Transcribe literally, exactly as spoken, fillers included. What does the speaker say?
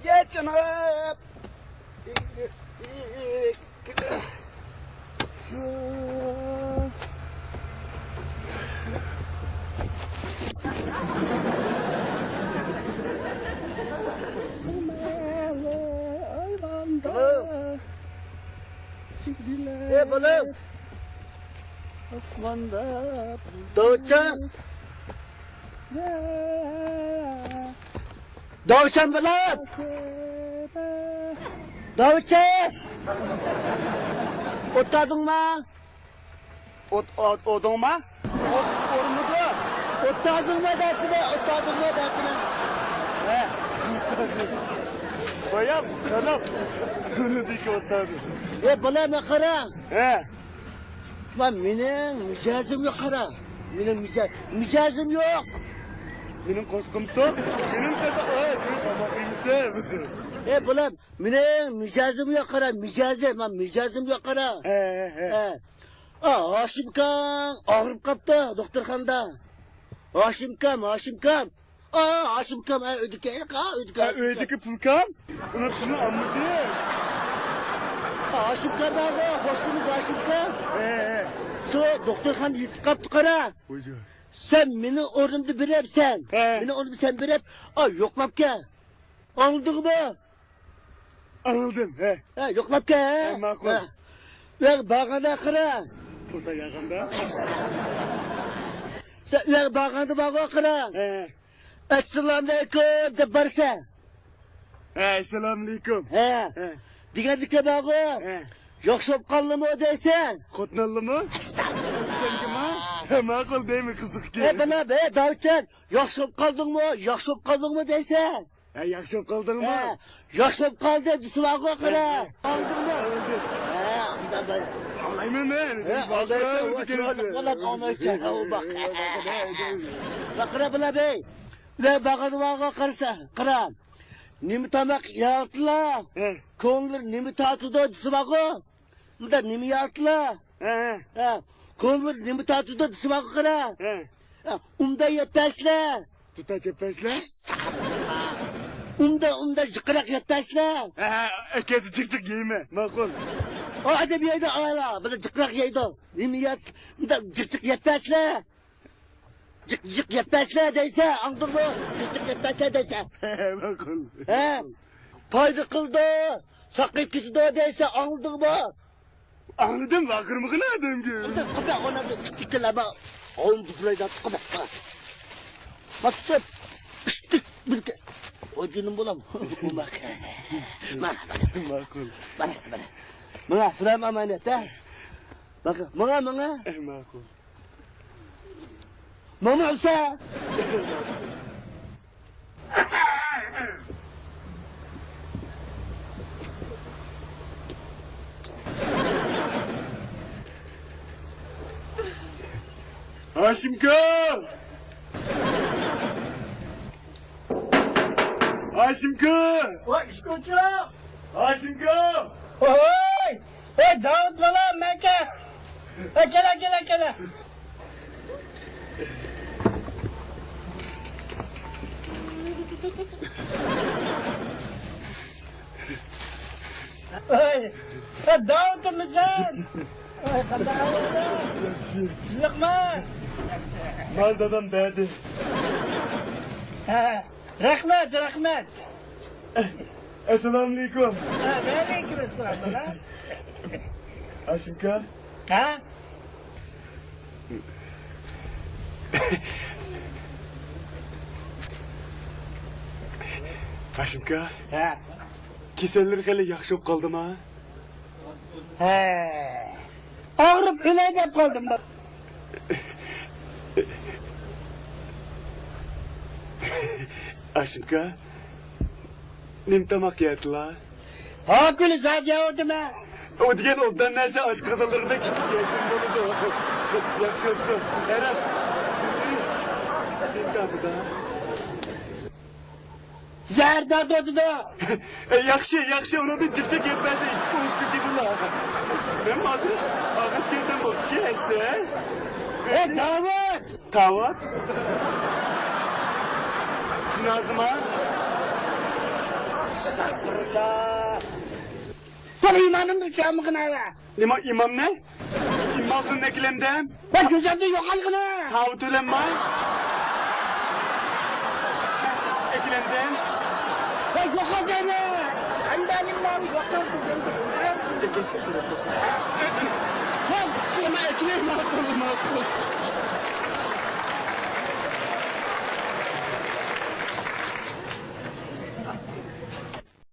يا جناب. ئايۋاندا. ئەي بالام. ئاسماندا. داۋۇتجان. داۋۇتجان بالام! داۋۇتجان! ئوتتادىڭما؟ ئوت، ئوت، ئودۇڭما؟ ئوت ئورمىدى. ئوتتادىڭما دەپتىمەن، ئوتتادىڭما دەپتىمەن. ھە. بايام، قاناپ. ئۆلىدىكى ئوتتادىڭ. ئەي بالام، قارا. ھە. ما مېنىڭ مىجەزىمگە قارا. مېنىڭ مىجە-، مىجەزىم يوق. مېنىڭ قورسىقىم توق. مېنىڭ تېخى، ئاي، مېنىڭ تاماق يېمىسەم. ئەي بالام، مېنىڭ مىجەزىمگە قارا، مىجەزىم، ما مىجەزىمگە قارا. ھە، ھە، ھە. ھە. ئا، ھاشىمكام ئاغرىپ قاپتۇ دوختۇرخانىدا. ھاشىمكام، ھاشىمكام. ئا، ھاشىمكام، ئا، ئۆيدىكى، ئا، ئۆيدىكى ھە، ھاشىمكام. ئۆيدىكى پۇلكام؟ ئۇنى پۇلنى ئالمىدى. ئا، ھاشىمكام بارغۇ، خوشنىمىز ھاشىمكام. ھە، ھە. شۇ دوختۇرخانا يېتىپ قاپتۇ، قارا. ۋايجان. سەن مېنىڭ ئورنۇمدا بېرەپسەن. ھە. مېنىڭ ئورنۇمدا سەن بېرىپ، ئا، يوقلاپ كەل. ئاڭلىدىڭمۇ؟ ئاڭلىدىم، ھە. ھە، يوقلاپ كەل. ھە، ماقۇل. ھە. ئۇياققا بارغاندا قارا. ئوتا ياغاندا. سەن ئۇياققا بارغاندا بارغۇ قارا. ھە. ئەسسالامۇئەلەيكۇم دەپ بارسەن. ھە، ئەسسالامۇئەلەيكۇم. ھە. ھە. دېگەندىكى بارغۇ. ھە. ياخشى بولۇپ قالدىمۇ دەيسەن. خوتۇن ئالدىمۇ؟ ئەسلەنگىمۇ؟ ھە، ماقۇل دەيمەن، قىزىقكەن. ھە، بالام، ھە، داۋۇتجان. ياخشى بولۇپ قالدىڭمۇ؟ ياخشى بولۇپ قالدىڭمۇ دەيسەن. ھە، ياخشى بولۇپ قالدىڭمۇ؟ ھە، ياخشى بولۇپ قالدى دېسە بارغۇ قارا. ھە، ھە. ئاڭلىدىڭمۇ؟ ھە، ئاڭلىدىم. ھە، ئاڭلايمەن مەن. ھە، ئاڭلايسەن، چىرايلىق بالا ئاڭلايسەن. ھە، ئۇ باق. ھە، ھە، ھە. باقىرا بالا بەي. ۋە باغىدا بارغۇ قارىسا، قارا. نېمە تاماق يەۋاتىلا؟ ھە. كۆڭۈللىرى نېمە تارتىدۇ دېسە بارغۇ. ئۇندا نېمە يەۋاتىلا؟ ھە، ھە. ھە، كۆڭۈللىرى نېمە تارتىدۇ دېسە بارغۇ قارا. ھە. ھە، ئۇندا يەتمەسلە. دۇتا چەپمەسلە؟ ئۇندا، ئۇندا جىقراق يەتمەسلە. ھە، ھە، ئەكەسى جىق جىق يەيمەن. ماقۇل. ئۇ ئادەم يەيدۇ، ئالا، بىر جىقراق يەيدۇ. نېمە يەت-، ئۇندا جىق جىق يەتمەسلە. جىق جىق يەتمەسلە دەيسە، ئاڭدىڭمۇ؟ جىق جىق يەتمەسلە دەيسە. ھە، ماقۇل. ھە؟ پايدا قىلىدۇ، ساقىيىپ كېتىدۇ دەيسە، ئاڭلىدىڭمۇ؟ ئاڭلىدىم، ۋارقىرىمىغىن ئادەمگە. قوبە، قوبە، ئۇنى ئىتتىكلەر، ئۇنى بۇزۇلايدۇ، قوبە. ماقسۇت، ئىتتىك، بىلكە. ۋاي جېنىم بالام. ماقۇل. مانا، مانا. مانا، بۇلار ئامانەت، ھە؟ مانا، مانا، مانا. ماقۇل. ماما ئۇسا. ھاشىمكا! ھاشىمكا! ۋاي، ئىشقىلچى! ھاشىمكا! ۋاي! ھەي، داۋۇت بالام، مەكە! ھەي، كېلە، كېلە، كېلە! ھەي، ھەي، داۋۇتمۇسەن؟ ھەي، قانداق ئەھۋالىڭ؟ ياخشى. تىنچلىقمۇ؟ مال دادام بەردى. ھە. رەھمەت، رەھمەت. ئەسسالامۇئەلەيكۇم. ھە، ۋەئەلەيكۇم ئەسسالام، بالا. ھاشىمكا. ھە؟ ھاشىمكا. ھە. كېسەللىرى خېلى ياخشى بولۇپ قالدىما؟ ھە. ئاغرىپ ئۆلەي دەپ قالدىم. ئاشىمكا، نېمە تاماق يەيتىلا؟ ھاكۈلى زادى يەۋاتىمەن. ئۇ دېگەن ئوبدان نەرسە ئاشقازانلىرىدا كىچىك يەسىمۇ بولىدۇ. ياخشى بوپتۇ. ھەرەس. نېمە تارتىدۇ؟ زەھەر تارتىۋاتىدۇ. ئە، ياخشى، ياخشى، ئۇنىڭدىن جىق جىق يەتمەسە ئىشتىك ئوڭۇشلۇق دېدىلا. مەن ھازىر ئاغاچ كەلسەم بوپتىكەن ئەسلى، ھە؟ ئەي، داۋۇت! داۋۇت؟ جىنازىما؟ ئەستەغپۇرۇللا. تولا ئىمانىمنى ئۇچۇرمىغىن ھەۋە. نېمە ئىمامنى؟ ئىمامدىن ئەكلەمدىم. ۋە گۈزەلدە يوقالغىنى. تاۋۇت ئۆلەمماي. ئەكلەمدىم. ۋە يوقال دەيمەن. قانداقلىقلارنى يوقال دېگەن. ئەكلەمسە كېرەك بولسا. ۋە سېنى ئەكلەم ماقۇل، ماقۇل.